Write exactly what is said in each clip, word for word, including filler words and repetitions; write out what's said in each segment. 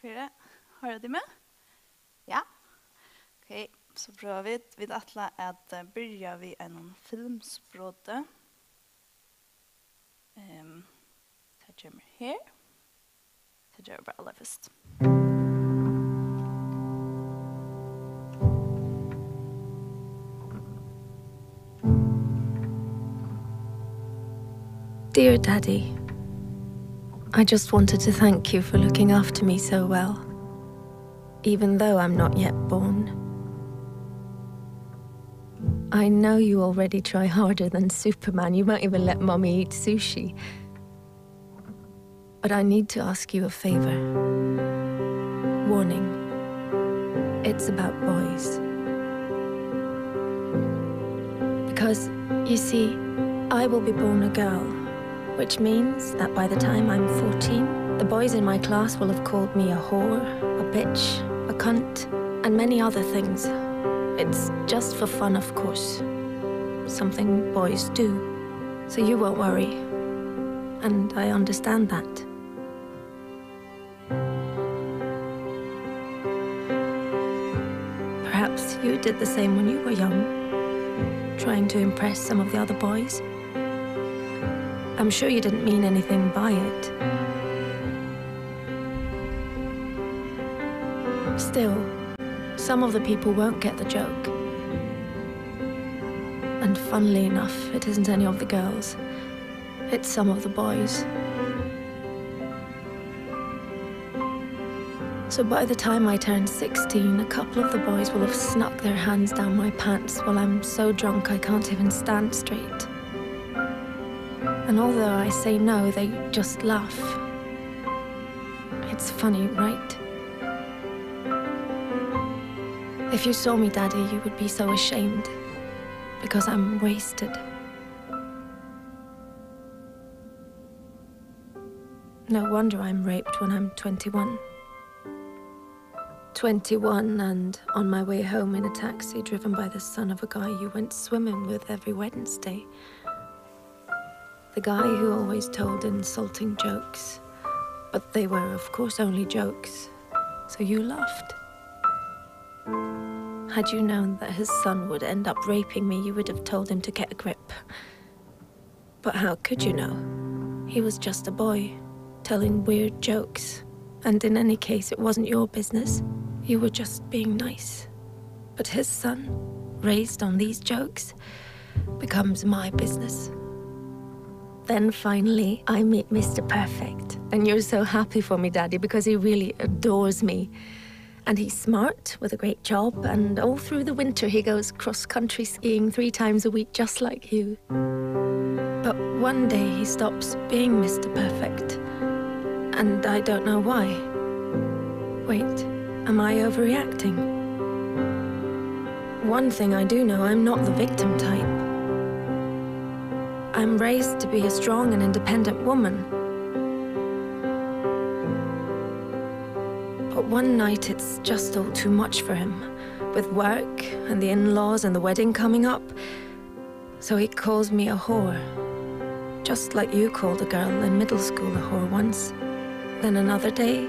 Fyri, hoyra tit meg? Ja? Ok, so prøva vit. Vit ætla at, eh, byrja við einum filmsbroti. Ehm, tað kemur her. Tað gera vit bara allarfyrst. Dear Daddy, I just wanted to thank you for looking after me so well, even though I'm not yet born. I know you already try harder than Superman. You might even let Mummy eat sushi. But I need to ask you a favor. Warning. It's about boys. Because, you see, I will be born a girl, which means that by the time I'm fourteen, the boys in my class will have called me a whore, a bitch, a cunt, and many other things. It's just for fun, of course. Something boys do. So you won't worry. And I understand that. Perhaps you did the same when you were young, trying to impress some of the other boys. I'm sure you didn't mean anything by it. Still, some of the people won't get the joke. And funnily enough, it isn't any of the girls. It's some of the boys. So by the time I turn sixteen, a couple of the boys will have snuck their hands down my pants while I'm so drunk I can't even stand straight. And although I say no, they just laugh. It's funny, right? If you saw me, Daddy, you would be so ashamed, because I'm wasted. No wonder I'm raped when I'm twenty-one. Twenty-one and on my way home in a taxi driven by the son of a guy you went swimming with every Wednesday. The guy who always told insulting jokes. But they were, of course, only jokes. So you laughed. Had you known that his son would end up raping me, you would have told him to get a grip. But how could you know? He was just a boy, telling weird jokes. And in any case, it wasn't your business. You were just being nice. But his son, raised on these jokes, becomes my business. Then finally, I meet Mister Perfect. And you're so happy for me, Daddy, because he really adores me. And he's smart, with a great job, and all through the winter he goes cross-country skiing three times a week, just like you. But one day he stops being Mister Perfect, and I don't know why. Wait, am I overreacting? One thing I do know, I'm not the victim type. I'm raised to be a strong and independent woman. But one night it's just all too much for him, with work and the in-laws and the wedding coming up. So he calls me a whore, just like you called a girl in middle school a whore once. Then another day,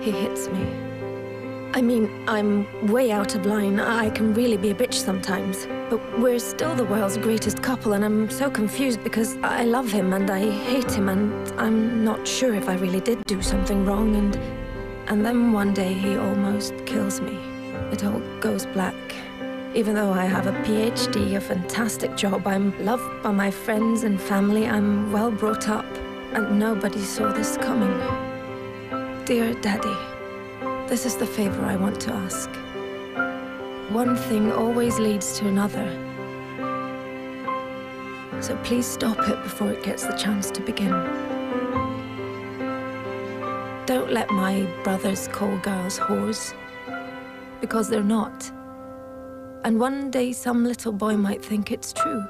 he hits me. I mean, I'm way out of line. I can really be a bitch sometimes. But we're still the world's greatest couple, and I'm so confused because I love him and I hate him, and I'm not sure if I really did do something wrong. And, and then one day he almost kills me. It all goes black. Even though I have a P H D, a fantastic job, I'm loved by my friends and family, I'm well brought up, and nobody saw this coming. Dear Daddy, this is the favor I want to ask. One thing always leads to another. So please stop it before it gets the chance to begin. Don't let my brothers call girls whores, because they're not. And one day some little boy might think it's true.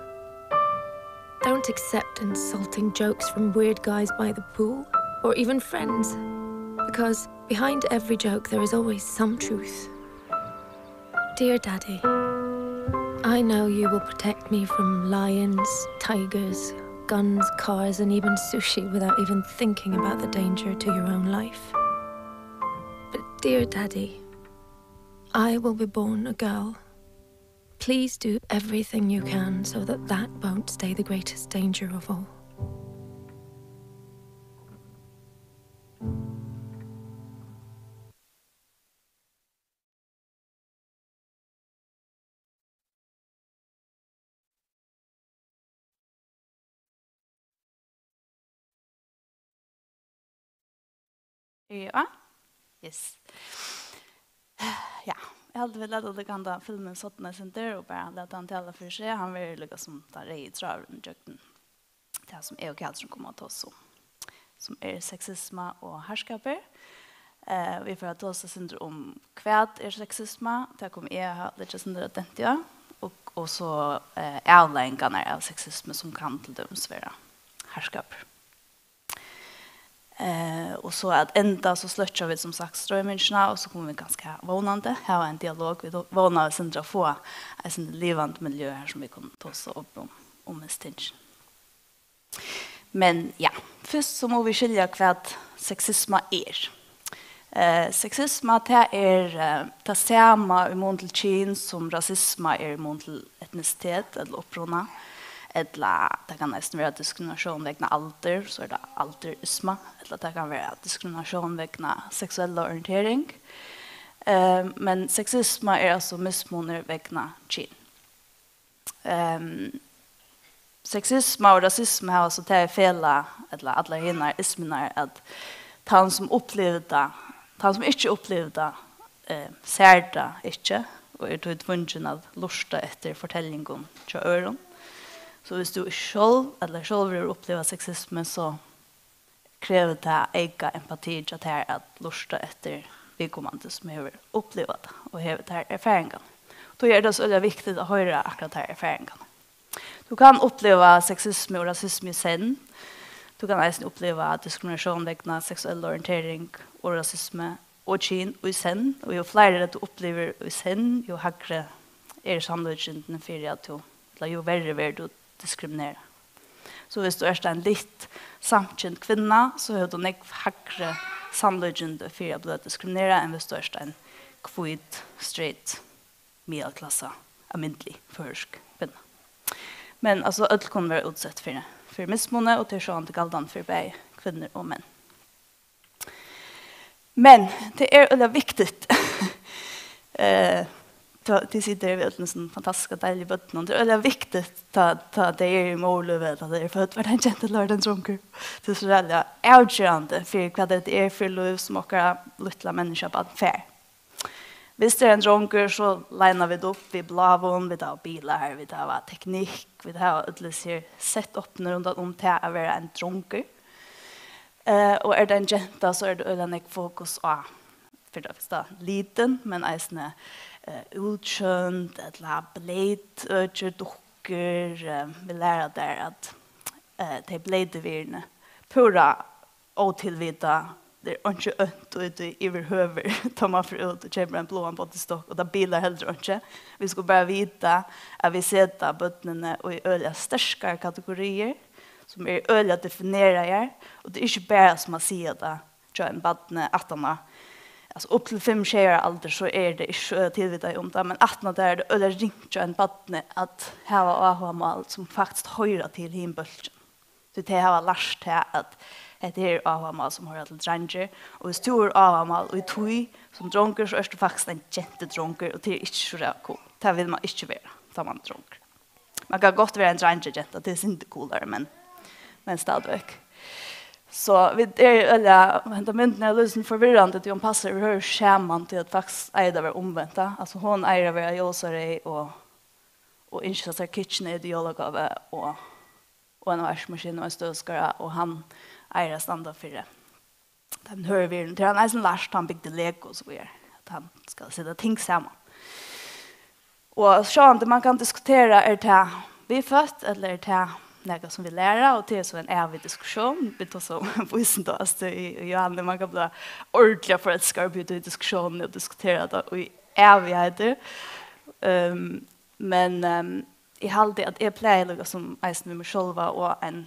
Don't accept insulting jokes from weird guys by the pool, or even friends, because behind every joke there is always some truth. Dear Daddy, I know you will protect me from lions, tigers, guns, cars, and even sushi without even thinking about the danger to your own life. But Dear Daddy, I will be born a girl. Please do everything you can so that that won't stay the greatest danger of all. Ja. Yes. Ja, eg haldi vit lata tykkum handa filmin sodna eitt sindur og bara lata hann tala fyri seg. Hann verður líka sum tann reyði tráðurin gjøgnum tað sum eg og Katrin koma at tosa um, sum er seksisma og harðskapur. Eh, vit fara at tosa eitt sindur um hvat er seksisma, tað kom eg at leggja eitt sindur av denti á, og, og so eh, avleiðingarnar av seksismu, sum kann til dømis vera harðskapur. Eh, og so at enda so sløkkja vit sum sagt stroymingina, og so kunnu vit kanska vónandi hava ein dialog. Vit vóna eitt sindur at fáa eitt sindur livandi miljø her sum vit kunnu tosa upp um, um hesi tingini. Men ja, fyrst so mugu vit skilja hvat seksisma er. Eh, seksisma, tað er eh, tað sama í mun til kyn sum rasisma er í mun til etnisitet ella uppruna, ella tað kann eisini vera diskriminatión vegna aldur, so er tað aldurisma, ella tað kann vera diskriminatión vegna seksuella orientering. Eh, men seksisma er altso mismunur vegna kyn. Um, seksisma og rasisma hava so tað í felag, ella allar hinar ismurnar, at tann sum upplivir tað, tann sum ikki upplivir tað, eh, sær tað ikki, og er tí tvungin at lurta eftir forteljingum hjá øðrum. So viss tú sjálv, ella sjálvur hevur upplivað seksismu, so krevur tað eyka empati hjá tær at lurta eftir viðkomandi sum hevur upplivað tað og hevur tær erfaringar. Tí er tað so øgiliga viktigt at hoyra akkurát tær erfaringarnar. Tú kann uppliva seksismu og rasismu í senn. Tú kann eisini uppliva diskriminatión vegna seksuell orientering og rasismu og kyn í senn, og jú fleiri tú upplivir í senn, jú hægri eru sannlíkindini fyri at tú, ella jú verri verður tú diskriminerað. So viss tú ert ein litt samkynd kvinna, so hevur tú nógv hægri sannlíkindi fyri at blíva diskriminerað enn viss tú ert ein hvít, straight, miðalklassa, almindlig føroysk kvinna. Men altso øll kunnu vera útsett fyri, fyri mismuni, og tað er sjálvandi galdandi fyri bæði kvinnur og menn. Men tað er øgiliga viktigt. Eh, tá tit sita her við øllum sínum fantastiska deiligu børnum, tað er øgiliga viktigt tá, tá tey eru í móðurlívi, tá tey eru fødd, var tað ein genta ella var tað ein drongur. Tað er so ræðuliga avgerandi fyri hvat tað er fyri lív sum okkara lítla menniskjabarn fær. Viss tað er ein drongur, so lina vit upp við bláum, vit hava bilar, vit hava teknikk, vit hava øll hesi her set-uppini rundan um tað at vera ein drongur. Eh, og er tað ein genta, so er tað øgiliga nógv fokus á, fyri tað fyrsta, litin, men eisini eh, útsjónd, ella bleyt økir, dukkur. Eh, vit læra tær at eh, tey bleytu virðini púra ótilvitað, tað er einki ónt í tí yvirhøvur, tá man fer út og keypir ein bláan bodystokk, og tað bilar heldur einki. Vit skulu bara vita, at vit seta børnini í øgiliga sterkar kategoriir, sum eru øgiliga defineraðar, og tað er ikki bara sum at siga tað hjá einum barni aftaná, altso upp til fimm, sjey ára aldur, so er tað ikki so øgiliga tilvitað um tað, men aftaná tað er tað øgiliga ringt hjá einum barni at hava áhugamál, sum faktiskt hoyra til hin bólkin. Tí tey hava lært tað, at hetta her er áhugamál, sum hoyra til dreingir, og viss tú hevur áhugamál í tí sum drongur, so ert tú faktiskt ein gentudrongur, og tað er ikki so ræða cool. Tað vil man ikki vera, tá man er drongur. Man kann gott vera ein dreingjugenta, tað er sindur coolari, men, men stadigvæk. So vit eru øgiliga, henda myndin er líka forvirrandi, tí hon passar yvirhøvur saman, tí at faktiskt eigur tað at vera umvent, tá. Altso hon eigur at vera ljósareyð og, og ynskja sær KitchenAid í jólagávu og og eina vaskimaskinu og ein støvsugara, og hann eigur at standa fyri teimum hørðu virðunum. Tað hevur hann eisini lært, tá hann bygdi Lego og so víðari, at hann skal seta ting saman. Og sjálvandi, man kann diskutera, er tað viðføtt, ella er tað nakað, sum vit læra, og tað er so ein ævig diskusjón. Vit tosa um vísindaástøði í, í Johanne, man kann blíva ordiliga forelskaður í tí diskusjónini og diskutera tað í ævigheiti. Ehm, men, ehm, eg haldi, at eg plagi líka sum eisini við meg sjálva og ein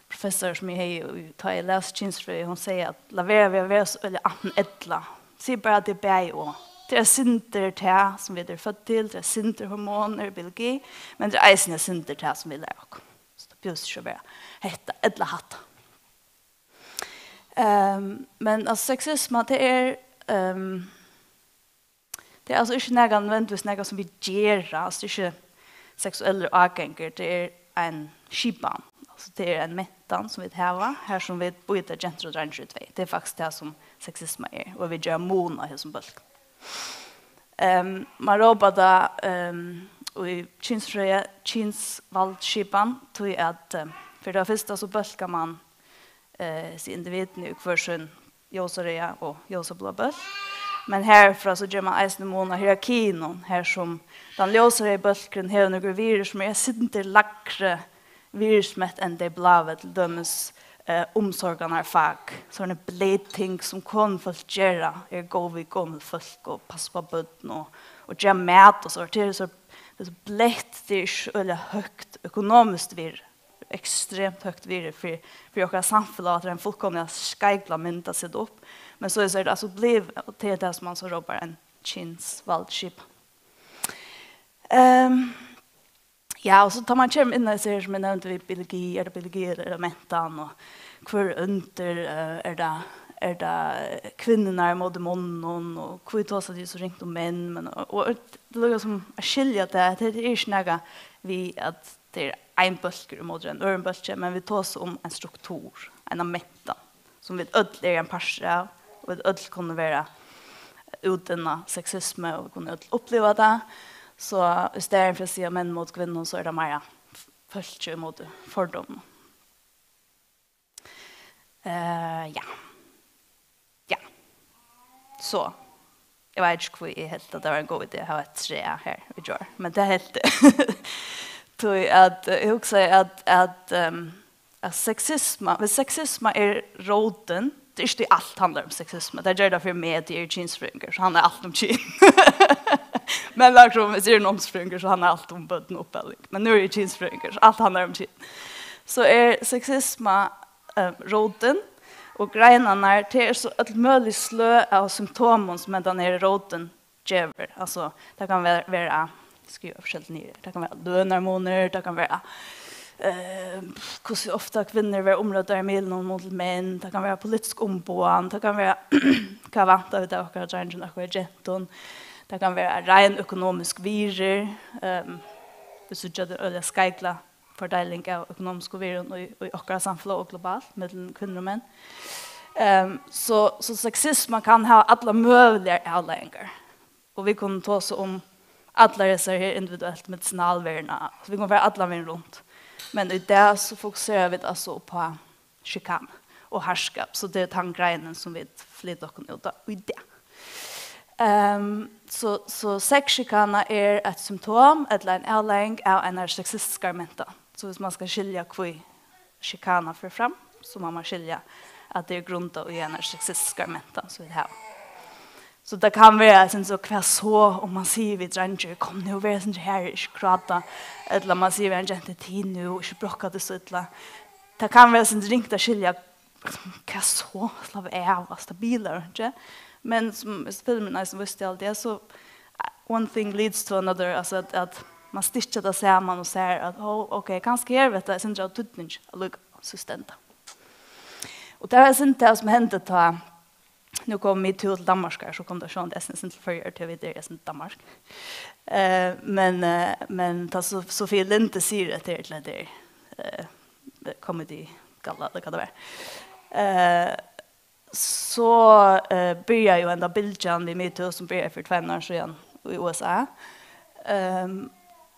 professor, sum eg hevði, í, tá eg las kynsfrøði, hon segði, at lat vera við at vera so øgiliga antin ella, Sig bara, at tað er bæði og. Tað er eitt sindur tað, sum vit eru fødd til, tað er eitt sindur hormonir, biologi, men tað er eisini eitt sindur tað, sum vit læra okkum. So tað behøvist ikki at vera hetta ella hatta. Ehm, men, altso, seksisma, tað er, ehm, tað er, altso, ikki nakað, nødvendigvis nakað, sum vit gera, altso, tað er ikki seksuellur ágangur, tað er ein skipan. Altso, tað er ein mentan, sum vit hava, har sum vit býta gentur og dreingir í tvey. Tað er faktiskt tað, sum seksisma er, og vit gera mun á hesum bólkum. Ehm, man rópar tað, ehm, í kynsfrøði kynsvaldsskipan, tí at, ehm, fyri tað fyrsta so bólkar man, eh, hesi individini í hvør sín ljósareyða og ljósabláa bólk. Men herfrá so ger man eisini mun á hierarkiinum, har sum tann ljósareyði bólkurin hevur nøkur virði, sum er eitt sindur lægri virðismett enn tey bláu, til dømis, eh, umsorganarfak, sovorðin bleyt ting, sum konufólk gera, eru góð við gomul fólk og passa upp á børn og, og gera mat og so. Tað er so, tað er so bleytt, tað er ikki øgiliga høgt økonomiskt virði, ekstremt høgt virði fyri, fyri okkara samfelag, at tað er ein fullkomiliga skeiglað mynd at seta upp. Men so er tað, altso, blivið, og tað er tað, sum man so rópar ein kynsvaldsskipan. Ehm, ja, og so tá man kemur inn á hesi her, sum eg nevndi, við biologi, er tað biologi ella er tað mentan, og hvør er undir, eh, er tað, er tað, eh, kvinnurnar móti monnum, og hví tosa tit so ringt um menn, men, og, og tað er líka sum at skilja tað, at tað er ikki nakað við, at tað er ein bólkur ímóti ein øðrum bólki, men vit tosa um ein struktur, eina mentan, sum vit øll eru ein partur av, og vit øll kunnu vera útinna seksismu, og vit kunnu øll uppliva tað. So í staðin fyri at siga menn móti kvinnum, so er tað meira fólki ímóti fordómum. Eh, ja. Ja. So, eg veit ikki, hví eg helt, at tað var ein góð idé at hava eitt træ her í gjár, men tað helt eg. Tí at, eh, eg hugsaði, at, at, ehm, at seksisma, hvis seksisma er rótin, tað er ikki tí alt handlar um seksisma, tað ger tað fyri meg, at eg eri kynsfrøðingur, so handlar alt um kyn. Men akkurát, hvis eg eri námsfrøðingur, so handlar alt um børn og uppaling. Men nú eri eg kynsfrøðingur, so alt handlar um kyn. So er seksisma, eh, rótin, og greinarnar, tað er so øll møgulig sløg av symptomum, sum hendan her rótin gevur. Altso, tað kann vera, vera, skriva forskelligt niður. Tað kann vera lønarmunur, tað kann vera, eh, hvussu ofta kvinnur verða umrøddar í miðlunum móti menn, tað kann vera politisk umboðan, tað kann vera, hvat vænta vit av okkara dreingjum, okkara gentum, tað kann vera rein økonomisk virði, ehm, vit síggja tað øgiliga skeivla fordeiling av økonomisku virðum í, í okkara samfelag og globalt, millum kvinnur og menn. Ehm, so, so seksisma kann hava allar møguligar avleiðingar. Og vit kunnu tosa um allar hesar her individuelt medisinalverðina. So vit kunnu fara allan vegin runt. Men í dag so fokusera vit altso upp á sjikana og harðskap, so tað er tann greinin, sum vit flyta okkum út á í dag. Ehm, so, so sexsjikana er eitt symptom ella ein avleiðing av einari seksistiskari mentan. So, hvis man skal skilja, hví sjikana fer fram, so má man skilja, at tað er grundað í einari seksistiskari mentan, sum vit hava. So tað kann vera, eitt sindur so, hvat so, um man sigur við dreingir, "Kom nú, ver eitt sindur harður, ikki gráta," ella man sigur við eina gentu, "Tig nú, ikki brokka teg so illa." Tað kann vera eitt sindur ringt at skilja, hvat so, slappa av, altso, tað bilar einki. Men sum filmurin eisini vísti alt tað, so one thing leads to another, altso at, at man stitchar tað saman og sær at, ó, ok, kanska er hetta eitt sindur av týdningi allíkavæl, so stendur. Og tað var eitt sindur tað sum hendi tá, nú kom MeToo til Danmarkar, so kom tað sjálvandi eisini eitt sindur til Føroyar, tí vit eru eitt sindur Danmark. Eh, men, eh, men tá So-, Sofie Linde sigur at tað er til at tað er, eh, comedy galla, ella hvat tað var. Eh, so, eh, byrjaði jo henda bylgjan við MeToo, sum byrjaði fyri tveimum árum síðan í U S A. Ehm,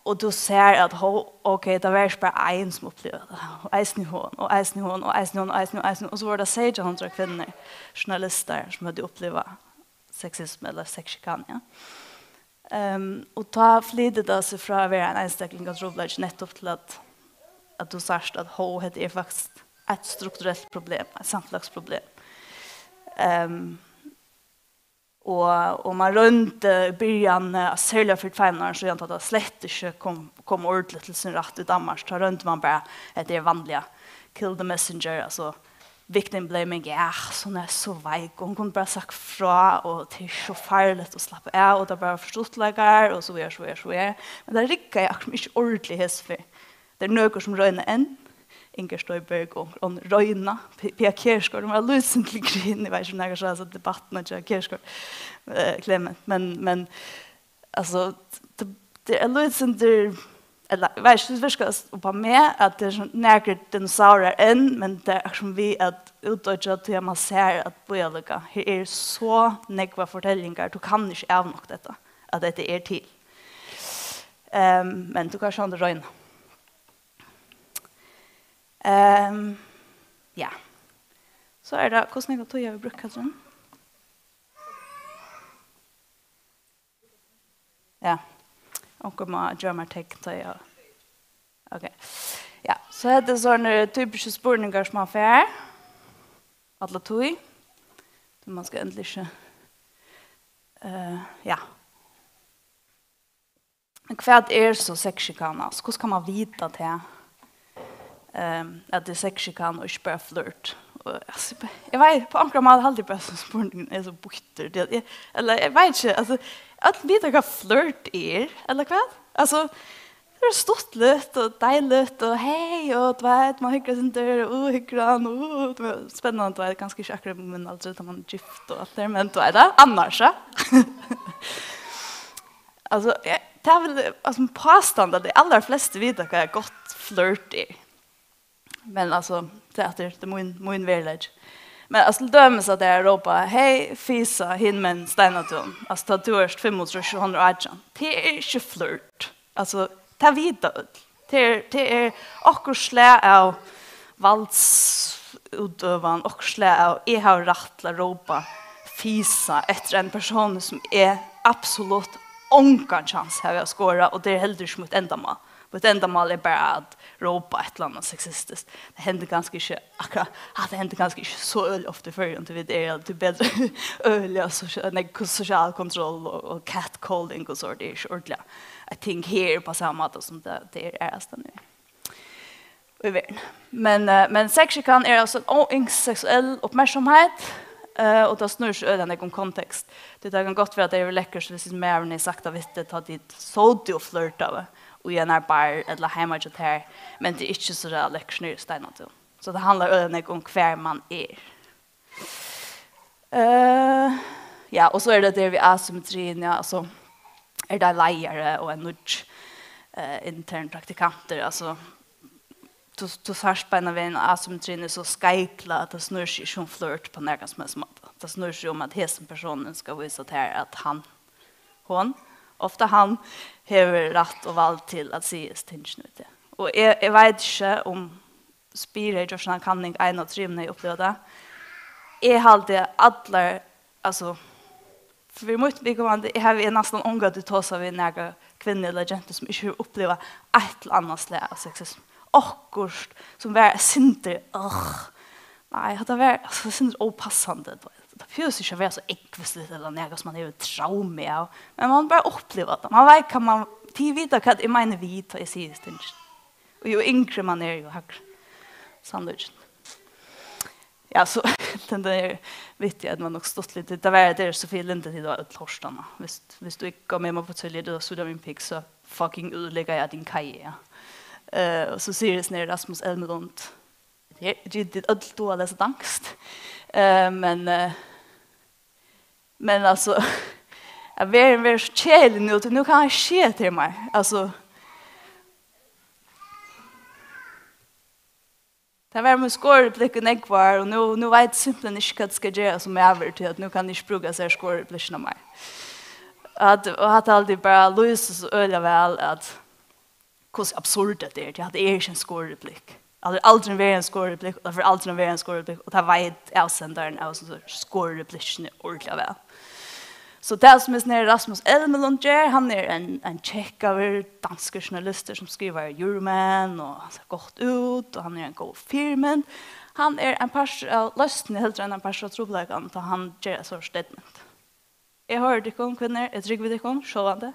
og tú sær at, hó, ok, tað var ikki bara ein sum upplivdi tað, og eisini hon, og eisini hon, og eisini hon, og eisini hon, eisini hon, og so vóru tað seytjan hundrað kvinnur, journalistar, sum høvdu upplivað seksismu ella sexsjikanu, ja. Ehm, og tá flytur tað seg frá at vera ein einstaklingatrupulleiki nettupp til at, at tú sært at, hó, hetta er faktiskt eitt strukturelt problem, eitt samfelagsproblem. Ehm, og, og man royndi í byrjan, eh, serliga fyri tveimum árum síðan, tá tað slett ikki kom, kom ordiliga til sín rætt í Danmark, tá royndi man bara, hetta er vanliga kill the messenger, altso, victim blaming, ja, hon er so veik, og hon kundi bara sagt frá, og tað er so farligt at slappa av, og tað er bara for stuttleikar, og so er, so er, so er. Men tað riggaði akkurát ikki ordentligt hesa ferð. Tað er nøkur sum royna enn, Inger Støjberg og onnur royna, P-, Pia Kjærsgaard, hon var lýsandi til grin, eg veit ikki um nakar sá hasa debattina hjá Kjærsgaard, eh, Clement, men, men, altso, tað, tað er lýsandi, ella, eg veit ikki, tað virkar upp á meg, at tað er so nakrir dinosaurar enn, men tað er akkurát sum við at útdoyggja, tí at man sær at bíða líka. Her eru so nógvar fortellingar, tú kanst ikki avnokta hetta, at hetta er til. Ehm, men tú kanst sjálvandi royna. Ehm, ja. So er tað, hvussu nógva tíð havi eg brúkt, Katrin? Ja. Onkur má geva mær tekn, tá eg, ok. Ja, so hetta er sovorðnir typiskir spurningar sum man fær. Alla tíð. Tí man skal endiliga ikki, eh, ja. Hvat er so sexsjikana? Altso, hvussu kann man vita tað, ehm, at tað er sexsjikana og ikki bara flirt? Og, altso, eg veit, á onkran máta haldi eg bara, sum spurningurin er so býttur. Tað, eg, ella, eg veit ikki, altso, øll vita, hvat flirt er, ella hvat? Altso, tað er stuttligt og deiligt og hey, og tú veit, man hyggur eitt sindur, og hyggur hann, og, tú veit, spennandi, tú veit, kanska ikki akkurát, men altso, tá man er gift og alt tað, men tú veit tað, annars, ja. Altso, eg, tað er væl, altso, ein påstand, at tey allarflestu vita, hvat gott flirt er. Men, altso, tað er, tað er mín, mín veruleiki. Men, altso, til dømis at eg rópi, hey, fisa, hin menn, Steinatún. Altso, tá tú ert fimmogtrýss og hon er átjan. Tað er ikki flirt. Altso, tað vita øll. Tað er, tað er okkurt slag av valdsútøvan, okkurt slag av, eg havi rætt til at rópa fisa eftir ein persón sum eg absolutt ongan kjans havi at skora, og tað er heldur ikki mítt endamál. Mítt endamál er bara at rópa eitt ella annað sexistiskt. Tað hendir kanska ikki akkurát, hatta hendir kanska ikki so øgiliga ofta í Føroyum, tí vit eru, tí betri, øgiliga sosial, nei, sosial kontroll og, og catcalling og so, tað er ikki ordiliga, I think, her á sama máta sum tað, tað er aðrastaðni í verðini. Men, eh, men sexsjikan er altso ein óynsk seksuell uppmerksamheit, eh, og tað snýr seg øgiliga nógv um kontekst. Tí tað kann gott vera, at tað er lekkur, so viss maðurin hevði sagt tað við teg, tá tit sótu og flirtaðu í einari bar ella heima hjá tær, men tað er ikki so ræðuliga lekkurt niðri í Steinatún. So tað handlar øgiliga nógv um, hvar man er. Eh, ja, og so er tað tað við asymmetriini, ja, altso, er tað leiðari og ein nýggj, eh, intern praktikantur, altso, tú, tú sært beinanvegin, asymmetriin er so skeiklað, at tað snýr seg ikki um flirt á nakran sum helst máta. Tað snýr seg um, at hesin persónurin skal vísa tær, at hann, hon, ofta hann, hevur rætt og vald til at siga hesi tingini við teg. Og eg, eg veit ikki um Spyr hevði gjørt eina kanning, ein av trimum hevði upplivað tað. Eg haldi, at allar, altso, fyri mítt viðkomandi, eg havi næstan ongantíð tosað við nakra kvinnu ella gentu, sum ikki hevur upplivað eitt ella annað slag av sexismu. Okkurt, sum var eitt sindur, øh, nei, hatta var, altso, eitt sindur ópassandi, tú veit. Tað behøvist ikki at vera so ógvusligt ella nakað, sum man hevur traumu av, men man bara uppliva tað. Man veit, hvat man, tit vita, hvat eg meini við, tá eg sigi hesi tingini. Og jú yngri man er, jú hægri. Sannlíkin. Ja, so, tann har vitjið, at man nokk stuttligt. Tað var, tað er Sofie Linde, tit hava øll hoyrt hana. Viss, viss tú ikki gongur við mær á Twitter, tú hevur sett mín pic, so fucking øyðileggi eg tín karriera. Eh, og so sigur hesin her Rasmus Elmelund. Her, tit, tit øll duga at lesa danskt. Eh, men, eh, men altso, at verðin verður so keðilig nú, tí nú kann hann ikki siga tað til mín. Altso, tað var mítt skorareplikk í nógv ár, og nú, nú veit eg simpulthen ikki, hvat eg skal gera sum maður, tí at nú kann eg ikki brúka hesi her skorareplikkurnar meir. At, og hatta haldi eg bara lýsir so øgiliga væl, at hvussu absurd hetta er, tí hatta er ikki ein skorareplikk. Tað hevur aldrin verið ein skorareplikk, og tað fer aldrin at vera ein skorareplikk, og tað veit avsendarin av hesum skorareplikkinum ordiliga væl. So tað, sum hesin her Rasmus Elmelund ger, hann er ein, ein kekkaður danskur journalistur, sum skrivar í Euroman, og hann sær gott út, og hann er ein góð fyrimynd. Hann er ein partur av loysnini heldur enn ein partur av trupulleikanum, tá hann ger eitt sovorðið statement. Eg hoyri tykkum, kvinnur, eg trúgvi tykkum, sjálvandi.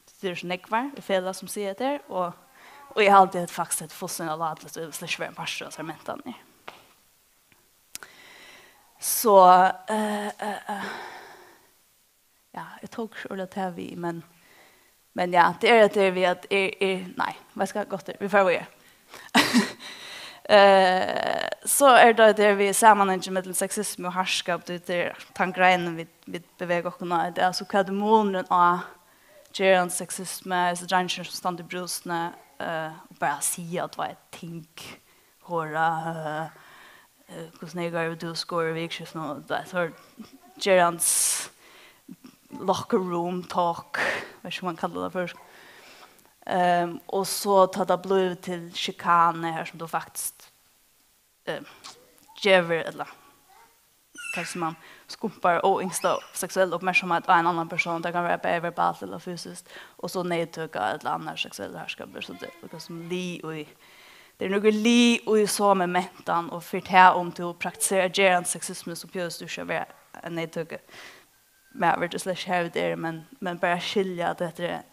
Tit eru so nógvar í felag, sum siga hetta her, og, og eg haldi, at faktiskt, hetta er fullstendiga láturligt, og eg vil slett ikki vera ein partur av hesari mentanini. So, eh, eh, eh. Ja, eg tók ikki orðið tað við, men, men ja, tað er tað við at er, er, nei, veitst tú hvat, gott er, vit fara víðari. Eh, so er tað tað við samanhangin millum sexismu og harðskap, tað er tann greinin vit, vit bevega okkum á, tað er altso, hvat er munurin á gerandisexismu, hesir dreingir sum standa í brúsuni, eh, og bara siga, tú veit, ting, hora, eh, eh, hvussu nógv greiv tú skorar í vikuskiftinum, og tað er so gerandis locker room talk, veit ikki um man kallar tað á føroyskum. Ehm, og so tá tað blívur til sjikanu, har sum tú faktiskt, eh, gevur, ella hvar sum man skumpar óynskta seksuella uppmerksamheit á ein annan persón, tað kann vera bæði verbalt ella fysiskt, og so neyðtøka ella annar seksuellur harðskapur, so tað er líka sum lið í, tað er nøkur lið í somu mentan, og fyri tað um tú praktiserar gerandisexismu, so behøvist tú ikki at vera ein neyðtøkumaður, tað er slett ikki har vit eru, men, men bara skilja at hetta er,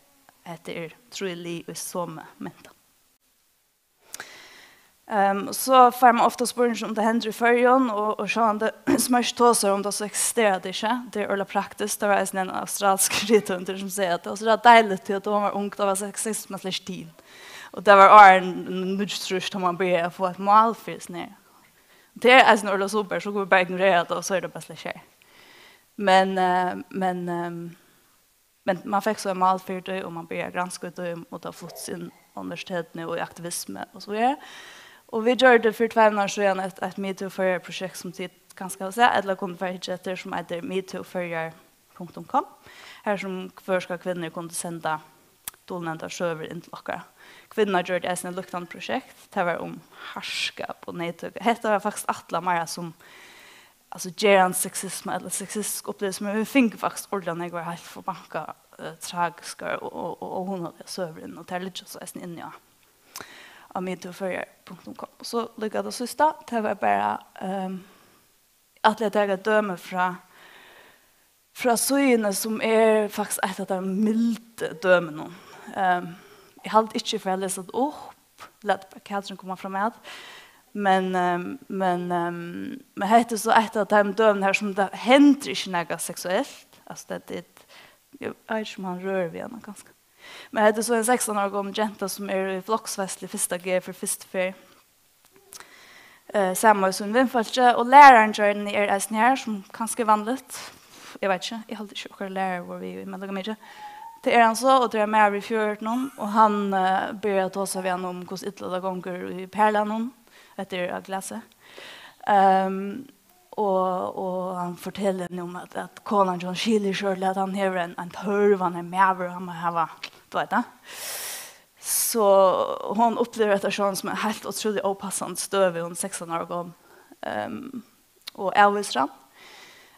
hetta er trý lið í somu mentan. Ehm, so fær man ofta spurning um tað hendir í Føroyum, og, og sjálvandi sum eg ikki tosi um tað, so eksisterar tað ikki. Tað er øgiliga praktiskt. Tað var eisini ein australskur rithøvundur sum segði, at tað var so deiligt, tí at tá hon var ung, tá var sexisma slett ikki til. Og tað var áðrenn níggjuogtrýss, tá man byrjaði at fáa eitt mál fyri sum er. Tað er eisini øgiliga super, so kunnu vit bara ignorera tað, og so er tað bara slett ikki her. Men, eh, men, ehm, Men man fekk so eitt mál fyri tí, og man byrjaði at granska í tí, og tað fluttist inn á universitetini og í aktivismu og so víðari. Og vit gjørdu fyri tveimum árum síðan eitt, eitt MeToo Føroyar-projekt, sum tit kanska hava sæð, ella kunnu fara at hyggja eftir, sum eitur metoo føroyar punktum com, har sum føroyskar kvinnur kundu senda dulnevndar søgur inn til okkara. Kvinnurnar gjørdu eisini eitt líknandi projekt. Tað var um harðskap og neyðtøku. Hetta var faktiskt ætlað meira sum, altso, gerandisexisma ella sexistisk uppliving, men vit fingu faktiskt ordiliga nógvar heilt forbankað, eh, tragiskar og, og, og óhugnaligar søgur inn, og tær liggja so eisini inni á, á metoo føroyar punktum com. Og so líka tað síðsta, tað var bara, ehm, ætli eg at taka eitt dømi frá, frá síðuni, sum er faktiskt eitt av teimum mildu dømunum. Ehm, eg haldi ikki, eg fari at lesa tað upp, lat bara Katrin koma fram at. Men, ehm, men, ehm, men hetta er so eitt av teimum dømunum her, sum tað hendir ikki nakað seksuelt. Altso, tað er, eg veit ikki, um hann rørir við hana, kanska. Men hetta er so ein sekstan ára gomul genta, sum er í floksveitslu í fyrsta G fyri fyrstu ferð. Eh, saman við sínum vinfólki, og lærarin hjá henni er eisini har, sum kanska er vanligt. Eg veit ikki, eg haldi ikki, okkara lærarar vóru við, men líka mikið. Tað er hann so, og tað er ein maður í fjørutunum, og hann, eh, byrjar at tosa við hann um, hvussu illa tað gongur í parlagnum. Hetta er á Glasi. Ehm, og, og hann fortelur henni um, at, at konan hjá honum skilir ikki ordiliga, at hann hevur ein, ein tørv, hann er maður, hann má hava, tú veit tað. So hon upplivir hetta sjálv sum ein heilt ótrúliga ópassandi støðu, hon er sekstan ára gomul, ehm, og avvísir hann.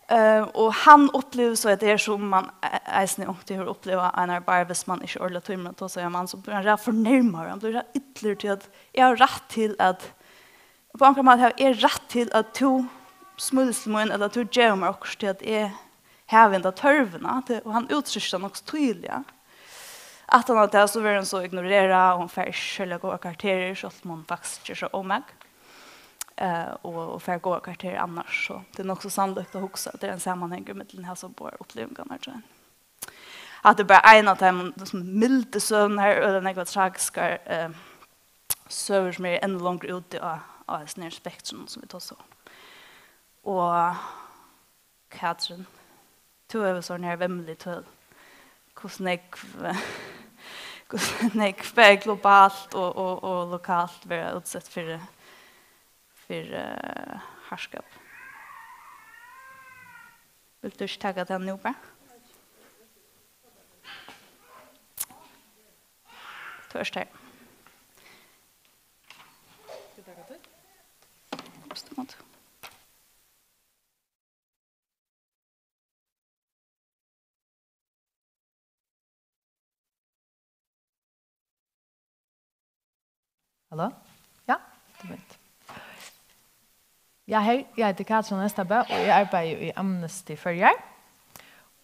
Ehm, og hann upplivir so, at tað er sum man e-, eisini onkuntíð hevur upplivað, Einar Barr, viss man ikki ordiliga tímir at tosa við ein mann, so blívur hann rætt fornermaður, hann blívur rætt illur, tí at eg havi rætt til at, á onkran máta havi eg rætt til, at tú smílist til mín, ella at tú gevur mær okkurt, tí at eg havi henda tørvina, tí, og hann úttrykkir tað nokk so týðiliga. Aftan á tað, so verður hon so ignorerað, og hon fær ikki serliga góðar karakterir, sjálvt um hon faktiskt ger seg ómak, eh, og, og fær góðar karakterir annars, so tað er nokk so sannlíkt at hugsa, at tað er ein samanhangur millum hasar báðar upplivingarnar hjá henni. Hatta er bara ein av teimum, sum mildu søgunum, her eru øgiliga nógvar tragiskar, eh, søgur, sum eru enn longri úti á, á hesum her spektrum, sum vit tosa um. Og Katrin, tú hevur so her vemmilig tøl. Hvussu nógv, hvussu nógv bæði globalt og, og, og lokalt verða útsett fyri, fyri, eh, harðskap? Vilt tú ikki taka tað nú bara? Tú ert her. Skal eg taka tað? Stúmandi. Halló? Ja, tað er mítt. Ja, hey, eg eiti Katrin Nestabø, og eg arbeiði í Amnesty Føroyar.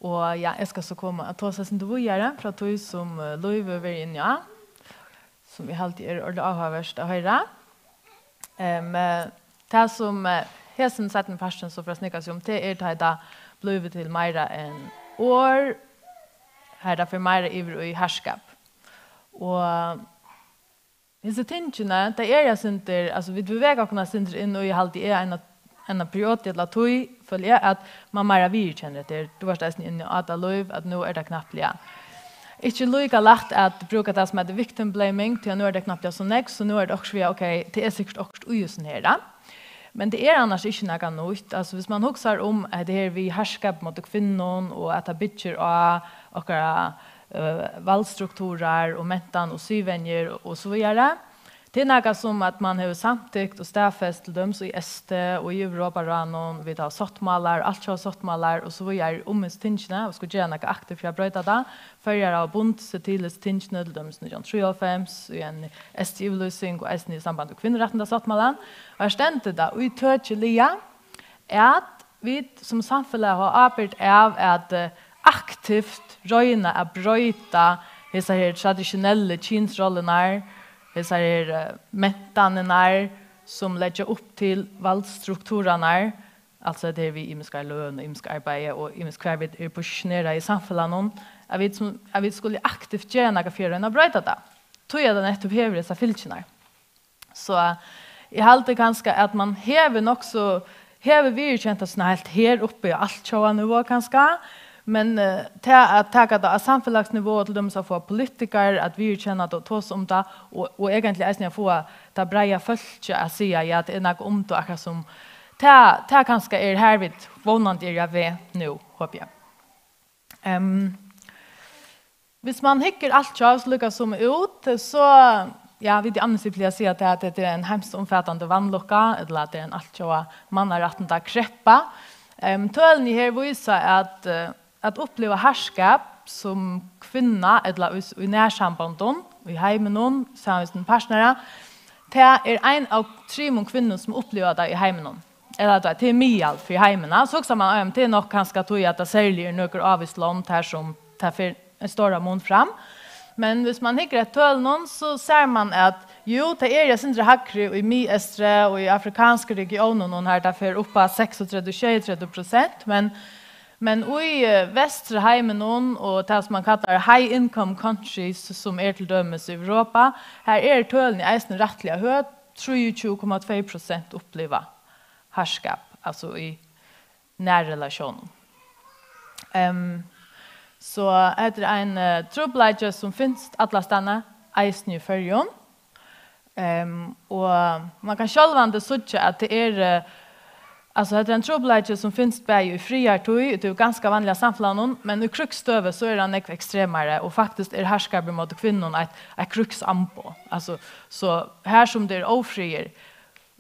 Og ja, eg skal so koma at tosa eitt sindur víðari frá tí, sum, eh, Lív hevur verið inni á, sum eg haldi er ordiliga áhugavert at hoyra. Em, eh, tað, sum, eh, Hesin seinni parturin, so fer at snika seg um, tað er, tá ið tað blívur til meira enn orð, har tað fer meira yvir í harðskap. Og hesi tingini, tað er eitt sindur, altso, vit bevega okkum eitt sindur inn í, haldi eg, eina, eina periodu ella tíð, føli eg, at man meira viðurkennir, at tað er, tú vart eisini inni á tað, Lív, at nú er tað knappliga ikki líka lætt at brúka tað sum eitur victim blaming, tí at nú er tað knappliga so nógv, so nú er tað okkurt við, ok, tað er sikkurt okkurt í hesum her, ja. Men tað er annars ikki nakað nýtt. Altso, viss man hugsar um at tað her við harðskap móti kvinnum, og at tað byggir á okkara, øh, valdstrukturar og mentan og siðvenjur og so víðari. Tað er nakað sum at man hevur samtykt og staðfest til dømis í S T og í Europaráðnum, vit hava sáttmálar, altjóða sáttmálar og so víðari um hesi tingini, og skulu gera nakað aktivt fyri at broyta tað. Føroyar hava bundið seg til hesi tingini, til dømis nítjan hundrað og trýoghálvfems, í eini S T-yvirlýsing og eisini í samband við kvinnurættindasáttmálan. Og har stendur tað ítøkiliga, at vit sum samfelag hava ábyrgd av at, eh, aktivt royna at broyta hesar her tradisjonellu kynsrollurnar, hesar her, eh, mentanirnar, sum leggja upp til valdstrukturarnar, altso, hetta her við ymiskari løn og ymisk arbeiði og ymisk, hvar vit eru positionerað í samfelagnum, at vit sum, at vit skulu aktivt gera nakað fyri at royna at broyta tað. Tí at tað nettupp hevur hesar fylgjurnar. So eg haldi kanska, at man hevur nokk so, hevur viðurkent tað, sum heilt her uppi á altjóða nivå kanska, men, eh, ta-, at taka tað á samfelagsnivå, og til dømis at fáa politikarar at viðurkenna tað og tosa um tað, og, og eigentliga eisini at fáa tað breiða fólkið at siga, ja, tað er nakað um tað, akkurát sum tað, tað kanska er har vit vónandi eru á veg nú, hopi eg. Ehm, viss man hyggur altjóða so líka sum út, so, ja, vit í Amnesty plaga at siga tað, at tað er ein heimsumfatandi vanlukka, ella at tað er ein altjóða mannarættindakreppa. Ehm, tølini her vísa, at, eh, at uppliva harðskap sum kvinna, ella í, í nærsambandum, í heiminum, saman við sínum partnara, tað er ein av trimum kvinnum, sum uppliva tað í heiminum. Ella tað, tað er miðal fyri heimina. So hugsar man, ja, men tað er nokk kanska tí, at tað serliga er nøkur ávís lond her, sum tað fer ein stóra mun fram. Men viss man hyggur at tølunum, so sær man, at jú, tað er eitt sindur hægri í Miðeystri og í afrikansku regionum, og har tað fer upp á seksogtretivu, sjeyogtretivu prosent, men, men í, eh, vestri heiminum og tað, sum man kallar high income countries, sum er til dømis Europa, har eru tølini eisini rættiliga høg, trýogtjúgu komma tvey prosent uppliva harðskap, altso í nærrelatiónum. Ehm, so hetta er ein, eh, trupulleiki, sum finst allastaðni, eisini í Føroyum. Ehm, og man kann sjálvandi síggja, at tað er, eh, altso, hetta er ein trupulleiki, sum finst bæði í friðartíð, úti í ganska vanliga samfelagnum, men í krígsstøðu, so er hann nógv ekstremari, og faktiskt er harðskapur móti kvinnum eitt, eitt krígsamboð. Altso, so har sum tað er ófriður,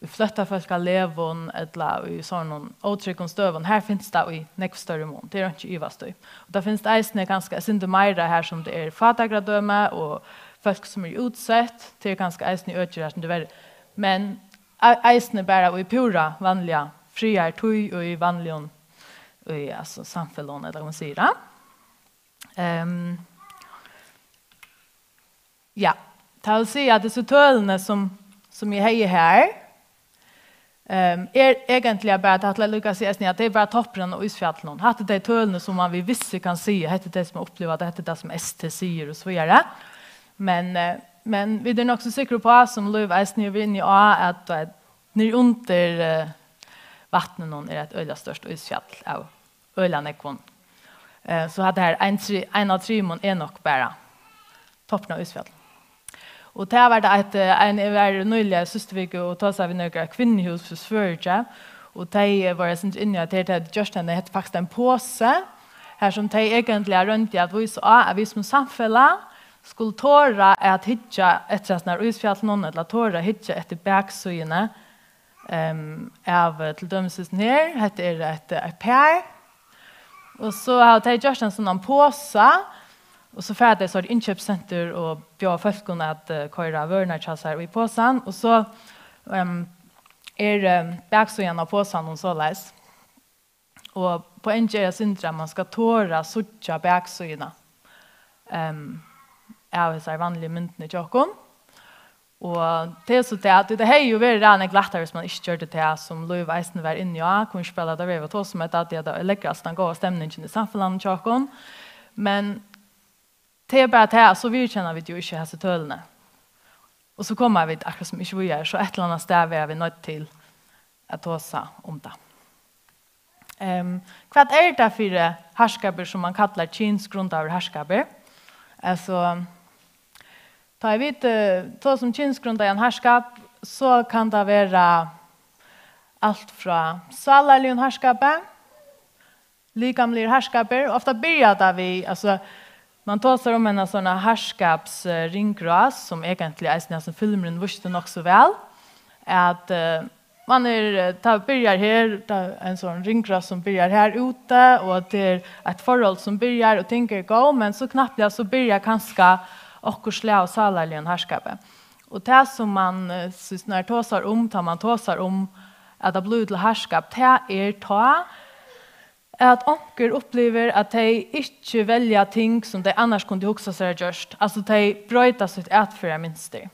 í flóttafólkalegum ella í sovorðnum ótryggum støðum, har finst tað í nógv størri mun. Tað er einki ivast í. Og tað finst eisini kanska eitt sindur meira har sum tað er fátækradømi og fólk sum eru útsett. Tað er kanska eisini í øki har sum tað er verri. Men e-, eisini bara í púra vanliga friðartíð og í vanligum, í, altso, samfelagum, ella hvat man sigur, ja. Ehm, ja, tað vil siga, at hesi tølini, sum, sum eg hevði her, ehm, er eigentliga bara, tað ætli eg líka at siga, at tað er bara toppurin av ísfjallinum. Hatta er tey tølini, sum man við vissu kann siga, hetta er tey, sum uppliva tað, hetta er tað, sum S T sigur, og so víðari. Men, eh, men vit eru nokk so sikkur uppá, sum Lív eisini hevur verið inni á, at, eh, niðri undir, eh, vatninum er eitt øgiliga stórt ísfjall av øgiliga nógvum. Eh, so hatta her, ein tri-, ein av trimum er nokk bara toppurin av ísfjalli. Og tað var tað eitt, eh, ein, eg var nýliga í síðstu viku og tosaði við nøkur kvinnuhús í Svøríki, og tey, eh, vóru eitt sindur inni á, at tey, tey høvdu gjørt ein, hetta er faktiskt ein posi, har sum tey eigentliga royndu at vísa á, at vit sum samfelag skulu tora at hyggja eftir hasum her ísfjallinum, ella tora at hyggja eftir baksíðuni, em, av, eh, til dømis hesum her. Hetta er eitt, eitt par. Og so hava tey gjørt ein sovorðnan posa, og so fara tey so í innkeypssentur og bjóða fólkum at, eh, koyra vørurnar hjá sær í posan. Og so, em, er, em, baksíðan av posanum soleiðis. Og poengið er eitt sindur, at man skal tora at síggja baksíðuna, em, av hesari vanligu myndini hjá okkum. Og tað er so tað, at tað hevði jo verið ræðuliga lættari, hvis man ikki gjørdi tað, sum Lív eisini var inni á, kunnu ikki bara lata vera at tosa um hetta, tí at tað leggur alt tann góða stemningin í samfelagnum hjá okkum. Men tað er bara tað, at so viðurkenna vit jo ikki hasi tølini. Og so koma vit akkurát sum ikki víðari, so eitt ella annað stað verða vit noydd til at tosa um tað. Ehm, hvat er tað fyri harðskapur, sum man kallar kynsgrundaður harðskapur? Altso, tá ið vit, eh, tosa um kynsgrundaðan harðskap, so kann tað vera alt frá sálarligum harðskapi, likamligur harðskapur, og ofta byrjar tað við, altso, man tosar um eina sovorðna harðskaps, eh, ringrás, sum eigentliga eisini hasin filmurin vísti nokk so væl, at, eh, man er, eh, tað byrjar her, tað er ein sovorðin ringrás sum byrjar her úti, og at tað er eitt forhold sum byrjar, og ting eru góð, men so knappliga so byrjar kanska okkurt slag av sálarligum harðskapi. Og tað sum man, eh, sigur, nær tosar um, tá man tosar um at tað blívur til harðskap, tað er tá, at onkur upplivir, at tey ikki velja ting, sum tey annars kundu hugsa sær at gjørt. Altso, tey broyta sítt atferðarmynstur.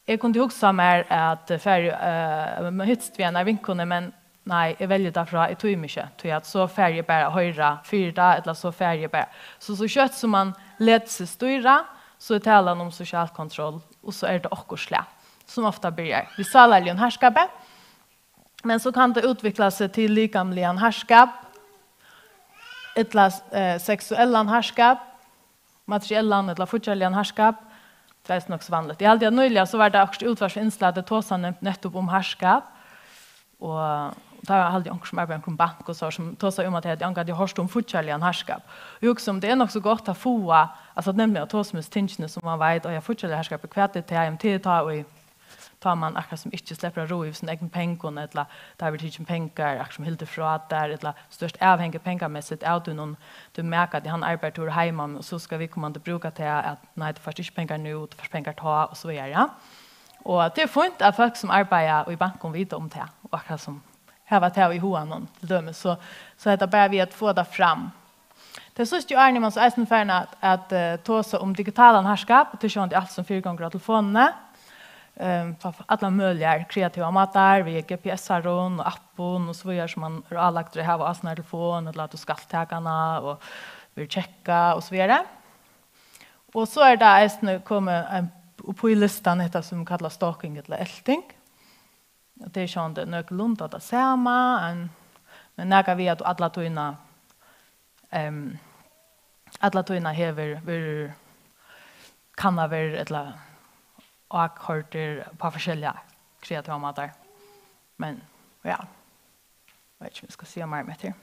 Eg kundi hugsa mær at fara, eh, hittast við einari vinkonu, men nei, eg velji tað frá, eg tími ikki, tí at so fari eg bara at hoyra fyri tað, ella so fari eg bara. So, so skjótt sum man letur seg stýra, so er talan um sosial kontroll, og so er tað okkurt slag, sum ofta byrjar við sálarligum harðskapi, men so kann tað útvikla seg til likamligan harðskap, ella, eh, seksuellan harðskap, materiellan ella fíggjarligan harðskap. Tað er eisini nokk so vanligt. Eg haldi, at nýliga so var tað okkurt útvarpsinnslag, tað tosaði nemt-, nettupp um harðskap. Og tá haldi eg onkur, sum arbeiðir í onkrum banka og so, sum tosaði um, at tey høvdu ongantíð hoyrt um fíggjarligan harðskap. Og eg hugsi um, tað er nokk so gott at fáa, altso, nemliga at tosa um hesi tingini, sum man veit, og ja, fíggjarliga harðskapið, hvat er tað? Jamen, tað er tá í, tá man akkurát sum ikki sleppur at ráða yvir sínum egnu pengum, ella tá verður tikin pengar, akkurát sum hildið frá tær, ella so tú ert avhangig pengamessigt av tínum, tín maka, tí hann arbeiðir, tú ert heima, og so skal viðkomandi brúka tað, at nei, tú fært ikki pengar nú, tú fært pengar tá, og so víðari, ja. Og tað er fínt, at fólk sum arbeiða í bankum vita um tað, og akkurát sum hava tað í huganum, til dømis. So, so hetta bara við at fáa tað fram. Tey síðstu árini er man so eisini farin at, at, eh, tosa um digitalan harðskap, og tað er sjálvandi alt sum fyrigongur á telefonini. Ehm, á allar møguligar kreativar mátar, við G P S-arum og appum og so víðari, sum man er álagdur at hava á sínari telefon, ella at tú skalt taka hana og verður tjekkað og so víðari. Og so er tað eisini komið ein, upp í listan hetta sum kallast stalking ella elting. Og tað er sjálvandi nøkulunda tað sama, ein, men nakað við at tú alla tíðina, ehm, alla tíðina hevur, verður kannaður ella ákoyrdur upp á forskelligar kreativar mátar. Men, ja. Eg veit ikki, um eg skal siga meira um hetta her.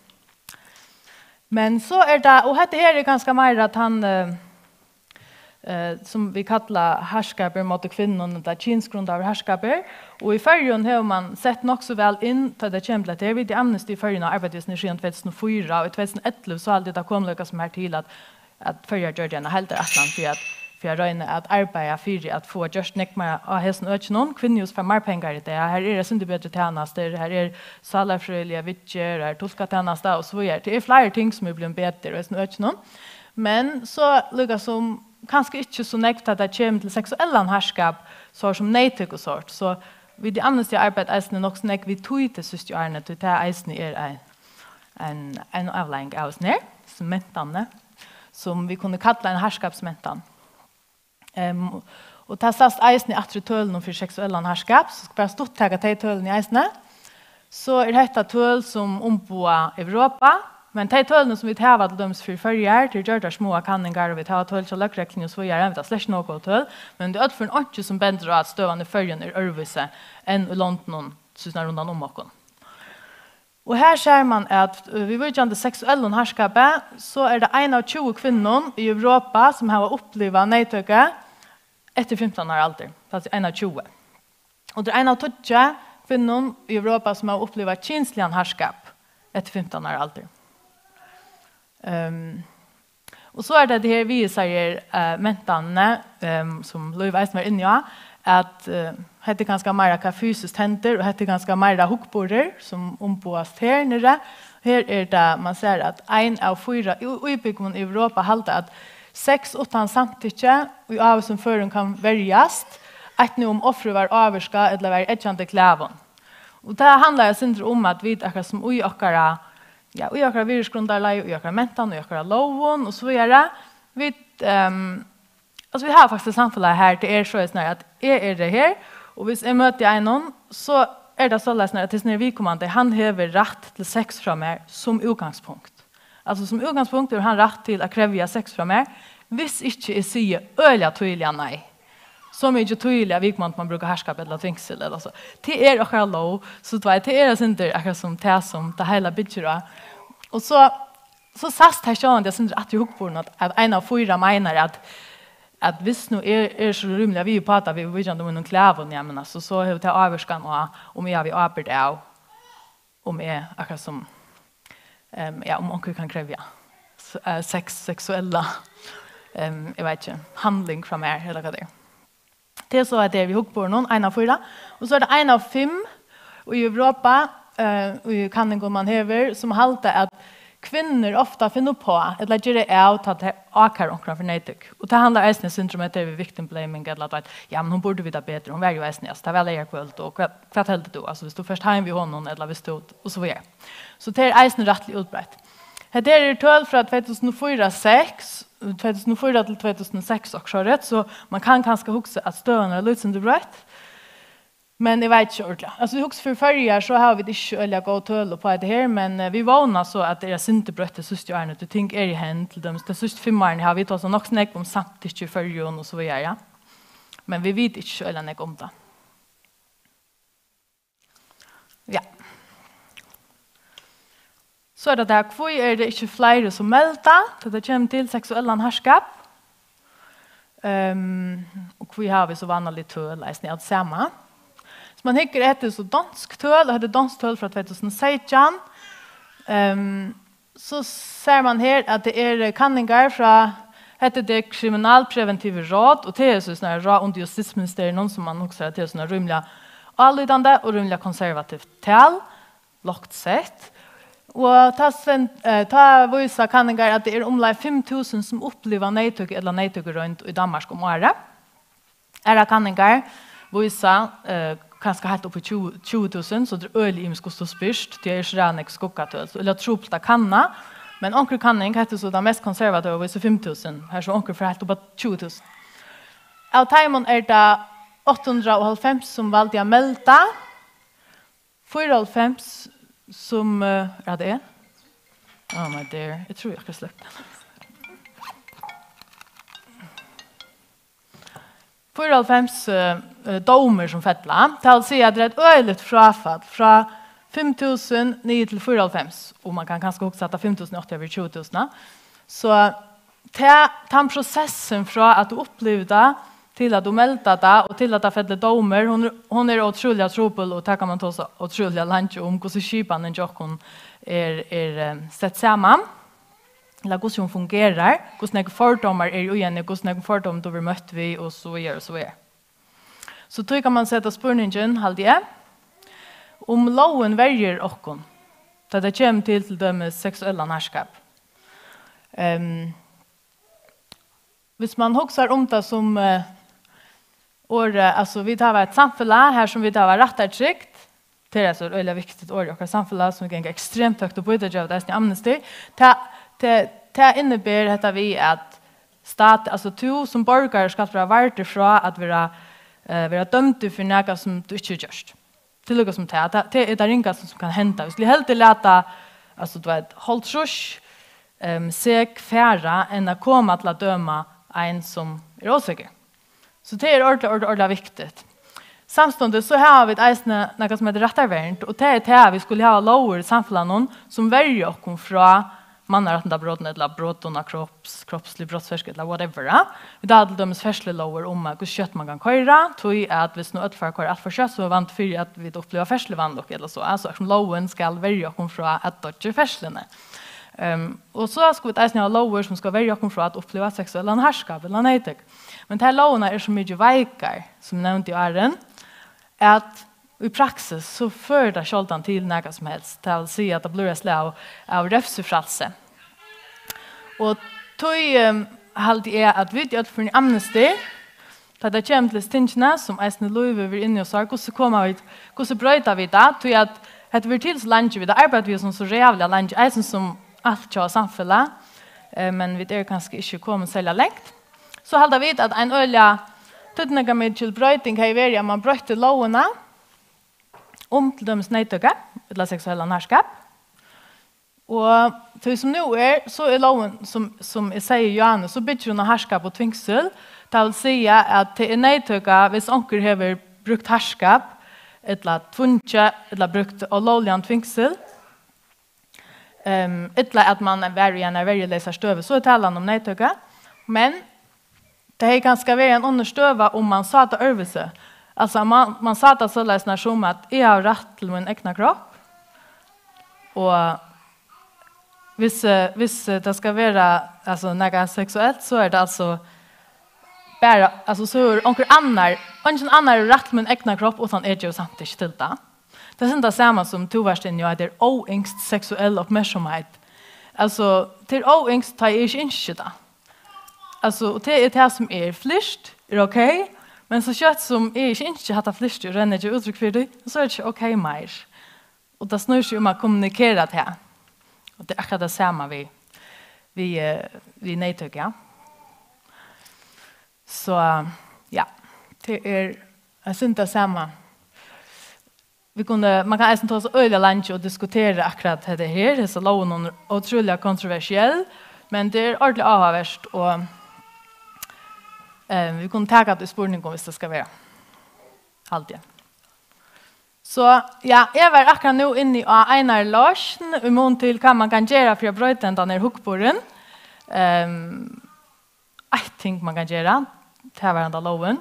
Men so er tað, og hetta her er kanska meira at hann, eh, eh, sum vit kalla harðskapur móti kvinnum, ella kynsgrundaður harðskapur. Og í Føroyum hevur man sett nokk so væl inn, tá tað kemur til hetta her. Vit í Amnesty í Føroyum hava arbeitt við hesum her síðan tvey túsund og fýra, og í tvey túsund og ellivu so haldi eg, tað kom líka sum har til, at at Føroyar gjørdu eina heildarfrøðiætlan fyri at, fyri at royna at arbeiða fyri at fáa gjørt nógv meira á hesum økinum. Kvinnuhús fær meir pengar í dag. Har er eitt sindur betri tænastur, har er sálarfrøðiliga viðgerð, har er tulkatænasta og so víðari. Tað eru fleiri ting sum eru blivin betri í hesum økinum. Men so líka sum kanska ikki so nógv, tá tað kemur til seksuellan harðskap, so sum neyðtøk og sort. So vit í Amnesty arbeiða eisini nokk so nógv við tí tey síðstu árini, tí tað eisini er ein ein, ein avleiðing av hesum her, sum mentanini, sum vit kunnu kalla ein harðskapsmentan. Ehm, og tað sæst eisini aftur í tølunum fyri seksuellan harðskap, so skal bara stutt taka tey tølini eisini. So er hetta tøl sum umboða Europa, men tey tølini sum vit hava til dømis fyri Føroyar, tað eru gjørdar smáar kanningar, og vit hava tøl hjá løgregluni og so víðari, vit hava slett ikki nóg góð tøl, men tað er í øllum førum einki sum bendir á, at støðan í Føroyum er øðrvísi enn í londunum, sostatt rundan um okkum. Og her sær man, at, eh, viðvíkjandi seksuellum harðskapi, so er tað ein av tjúgu kvinnum í Europa, sum hava upplivað neyðtøku eftir fimtan ára aldur. Tað er ein av tjúgu. Og tað er ein av tíggju kvinnum í Europa, sum hava upplivað kynsligan harðskap eftir fimtan ára aldur. Ehm, Og so er tað hetta her við hesar her, eh, mentanini, ehm, sum Lív eisini var inni á, at, eh, hetta er kanska meira hvat fysiskt hendir, og hetta er kanska meira hugburður, sum umboðast her niðri. Her er tað, man sær, at ein av fýra í-, íbúgvum í Europa halda, at sex uttan samtykki í ávísum førum kann verjast Eitt nú um ofrið var ávirkað ella var í eggjandi klæðum. Og tað handlar eitt sindur um, at vit, akkurát sum í okkara, ja, í okkara virðisgrundarlagi, í okkara mentan, í okkara lógum og so víðari, vit, ehm, altso, vit hava faktiskt eitt samfelag har tað er soleiðis, at eg eri her, og hvis eg møti einum, so er tað soleiðis, at hesin her viðkomandi, hann hevur rætt til sex frá mær sum útgangspunkt. Altso, sum útgangspunkt hevur hann rætt til at krevja sex frá mær, hvis ikki eg sigi øgiliga týðiliga nei. So mikið týðiliga, viðkomandi man brúka harðskap ella tvingsil ella so. Tað er okkara lóg, so tú veit, tað er eitt sindur akkurát sum tað, sum tað heila byggir á. Og so, so sæst tað sjálvandi eitt sindur aftur í hugburðinum, at, at ein av fýra meinar, at, at hvis nú eg, eg eri so rímiliga við uppá tað, við víkjandi mínum klæðum, ja, men altso, so hevur tað ávirkan á, um eg havi ábyrgd av, um eg, akkurát sum, ehm, ja, um onkur kann krevja s-, eh, sex, seksuella, ehm, eg veit ikki, handling frá mær, ella hvat tað er. Tað er so, at tað er við hugburðinum, ein av fýra. Og so er tað ein av fimm í Europa, eh, í kanningum man hevur, sum halda, at kvinnur ofta finna uppá, ella gera av, tá tær ákæra onkran fyri neyðtøku. Og tað handlar eisini eitt sindur um, at tað er við victim blaming, ella, tú veit, ja, men hon burdi vita betur, hon var jú eisini, altso, tað var leygarkvøld, og hvat, hvat heldur tú? Altso, hvis tú fert heim við honum, ella hvis tú, og so víðari. So tað er eisini rættiliga útbreitt. Hetta her eru tøl frá tvey túsund og fýra seks, tvey túsund og fýra til tvey túsund og seks, okkurt sovorðið, so man kann kanska hugsa, at støðan er eitt lítið sindur broytt. Men eg veit ikki ordiliga. Altso, eg hugsi, fyri Føroyar, so hava vit ikki øgiliga góð tøl uppá hetta her, men, eh, vit vóna so, at tað er eitt sindur broytt tey síðstu árini, tí ting eru í hend, til dømis tey síðstu fimm árini hava vit tosað nokk so nógv um samtykki í Føroyum og so víðari, ja. Men vit vita ikki so øgiliga nógv um tað. Ja. So er tað tað, hví eru tað ikki fleiri sum melda, tá tað kemur til seksuellan harðskap? Ehm, og hví hava vit so vánalig tøl eisini av sama? Hvis man hyggur eftir so donsk tøl, og hetta er donsk tøl frá tvey túsund og seytjan, ehm, so sær man her, at tað eru kanningar frá, hetta er tað kriminalpreventive råd, og tað er so sånn ráð undir Justitsministeriet, sum man hugsar at tað er sånn rímiliga álítandi og rímiliga konservativt tal, lágt sett. Og tá stend-, eh, tá vísa kanningar, at tað eru umleið fimm túsund, sum uppliva neyðtøku ella neyðtøkuroynd í Danmark um árið. Aðrar kanningar vísa, eh, kanska heilt upp í tjúgu, tjúgu túsund, so tað er øgiliga ymiskt, hvussu tú spyrt, tí er ikki ræðuliga nógv skuggatøl, so ella trupult at kanna, men onkur kanning, hetta er so tann mest konservativa, vísir fimm túsund, har so onkur fer heilt upp á tjúgu túsund. Av teimum er tað átta hundrað og hálvfems, sum valdu at melda, fýraoghálvfems, sum, eh, er tað eg? Oh my dear, eg trúði, eg skal sleppa. Fýraoghálvfems, eh, eh, dómir sum fella. Tað vil siga, at tað er eitt øgiligt fráfall frá fimm túsund niður til fýraoghálvfems, og man kann kanska hugsa, at fimm túsund átti at verið tjúgu túsund. So tað, tann prosessin frá at tú upplivir tað, til at tú meldar tað, og til at tað fellur dómur, hon er, hon er ótrúliga trupul, og tað kann man tosa ótrúliga leingi um, hvussu skipanin hjá okkum er, er, eh, sett saman, ella hvussu hon fungerar, hvussu nógvir fordómar eru í henni, hvussu nógvum fordómum tú verður møtt við, og so víðari, og so víðari. So tí kann man seta spurningin, haldi eg, um lógin verjir okkum, tá tað kemur til, til dømis, seksuellan harðskap. Ehm, Hvis man hugsar um tað sum, eh, orðið, altso, vit hava eitt samfelag her sum vit hava rættartrygd. Tað er altso eitt øgiliga viktigt orð í okkara samfelag, sum vit ganga ekstremt høgt upp í, tað gera vit eisini í Amnesty. Tað, tað, tað inniber hetta við, at stat-, altso, tú sum borgari skalt vera vardur frá at vera, eh, vera dømdur fyri nakað sum tú ikki hevur gjørt. Tað er líka sum tað. Tað, tað er tað ringasta sum kann henda. Vit skulu heldur lata, altso, tú veit, hálvtrýss, ehm, sek fara enn at koma til at døma ein sum er ósekur. So tað er ordiliga, ordiliga, ordiliga viktigt. Samstundis so hava vit eisini nakað sum eitur rættarvernd, og tað er tað, vit skulu hava lógir í samfelagnum sum verja okkum frá mannarættindabrotum ella brotum á kropps-, kropslig brotsverk ella whatever, ja. Vit hava til dømis ferðslulógir um, eh, hvussu skjótt man kann koyra, tí at viss nú øll fara at koyra alt for skjótt, so er vandi fyri, at vit uppliva ferðsluvanlukku ella so. Altso, sum lógin skal verja okkum frá at doyggja í ferðsluni. Ehm, og so skulu vit eisini hava lógir sum skal verja okkum frá at uppliva seksuellan harðskap ella neyðtøku. Men tær lógirnar eru so mikið veikar, sum eg nevndi áðrenn, at í praksis, so førir tað sjáldan til nakað sum helst. Tað vil siga, at tað blívur eitt slag av, av revsifrælsi. Og tí, ehm, haldi eg, at vit í øll fyri Amnesty, Tá tað kemur til tingini, sum eisini Lív hevur inni á sær, hvussu koma vit, hvussu broyta vit tað? Tí at hetta verður til so leingi, vit hava arbeitt við sum so ræðuliga leingi, eisini sum alt hjá samfelag, eh, men vit eru kanska ikki komin serliga langt. So halda vit, at ein øgiliga týdningarmikil broyting hevði verið, at mann broytti lógina um til dømis neyðtøku ella seksuellan harðskap. Og tí sum nú er, so er lógin, sum, sum eg segði, Johannes, so byggir hon á harðskap og tvingsil. Tað vil siga, at tað er neyðtøka, hvis onkur hevur brúkt harðskap, ella tvungi, ella brúkt ólógligan tvingsil, um, ella at mann var í eini verjuleysari støðu, so er talan um neyðtøku. Men tað hevði kanska verið ein onnur støða, um mann sá tað øðrvísi. Altso, mann, mann sá tað soleiðis nær sum, at eg havi rætt til mín egna kropp. Og hvis, eh, hvis, eh, tað skal vera, altso, nakað seksuelt, so er tað altso bara, altso, so er onkur annar, eingin annar hevur rætt til mín egna kropp, uttan eg gevi samtykki til tað. Tað er sum tað sama sum tú varst inni á, at tað er óynskt seksuell uppmerksamheit. Altso, tað er óynskt, tá eg ikki ynski tað. Altso, og tað er tað sum er. Flirt er ok, men so skjótt sum eg ikki ynski hatta flirtið og royni at geva úttrykk fyri tí, so er tað ikki ok meir. Og tað snýr seg um at kommunikera tað. Og tað er akkurát tað sama við, við, eh, við neyðtøku, ja. So, ja, tað er eitt sindur tað sama. Vit kunnu, mann kann eisini tosa øgiliga leingi og diskutera akkurát hetta her, hesa lógin, hon er ótrúliga kontroversiell, men tað er ordiliga áhugavert, og, eh, vit kunnu taka tað í spurningum, hvis tað skal vera, haldi eg. So, ja, eg var akkurát nú inni á einari loysn í mun til, hvat mann kann gera fyri at broyta hendan her hugburðin. Ehm, eitt ting, mann kann gera, tað var handa lógin,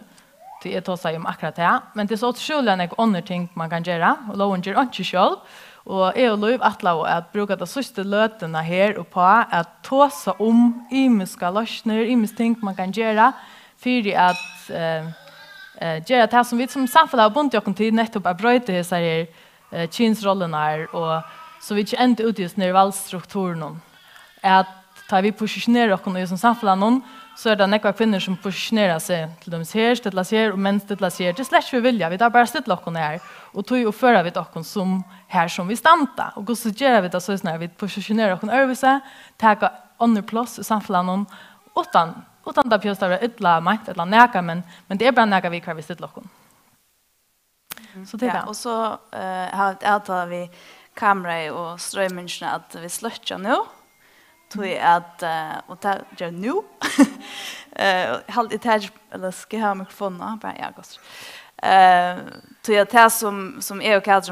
tí eg tosaði um akkurát tað, men tað er so ótrúliga nógv onnur ting, mann kann gera, og lógin ger einki sjálv, og eg og Lív ætlaðu at brúka ta síðstu løtuna her uppá at tosa um ymiskar loysnir, ymisk ting, mann kann gera fyri at, eh, eh, gera tað, sum vit sum samfelag hava bundið okkum til, nettupp at broyta hesar her, eh, kynsrollurnar, og so vit ikki enda úti í hesum her valdsstrukturunum. At tá vit posisjonera okkum í hesum samfelagnum, so er tað nógvar kvinnur, sum posisjonera seg til dømis her, stilla seg her, og menn stilla seg her. Tað er slett ikki við vilja, vit hava bara stilla okkum her, og tí uppføra vit okkum sum her, sum vit standa. Og hvussu gera vit tað so, at vit posisjonera okkum øðrvísi, taka onnur pláss í samfelagnum, uttan, uttan tað behøvist at vera illa meint ella nakað, men, men tað er bara nakað við, hvar vit stilla okkum. So tað er Ja, tað. Og so, eh, hava vit avtalað við kameraið og stroymingina, at vit sløkkja nú. Tí at, eh, og tað ger nú. Eh, haldi eg tað, ella skal eg hava mikrofonina? Bara, ja, gott. Eh, tí at tað sum, sum eg og Katrin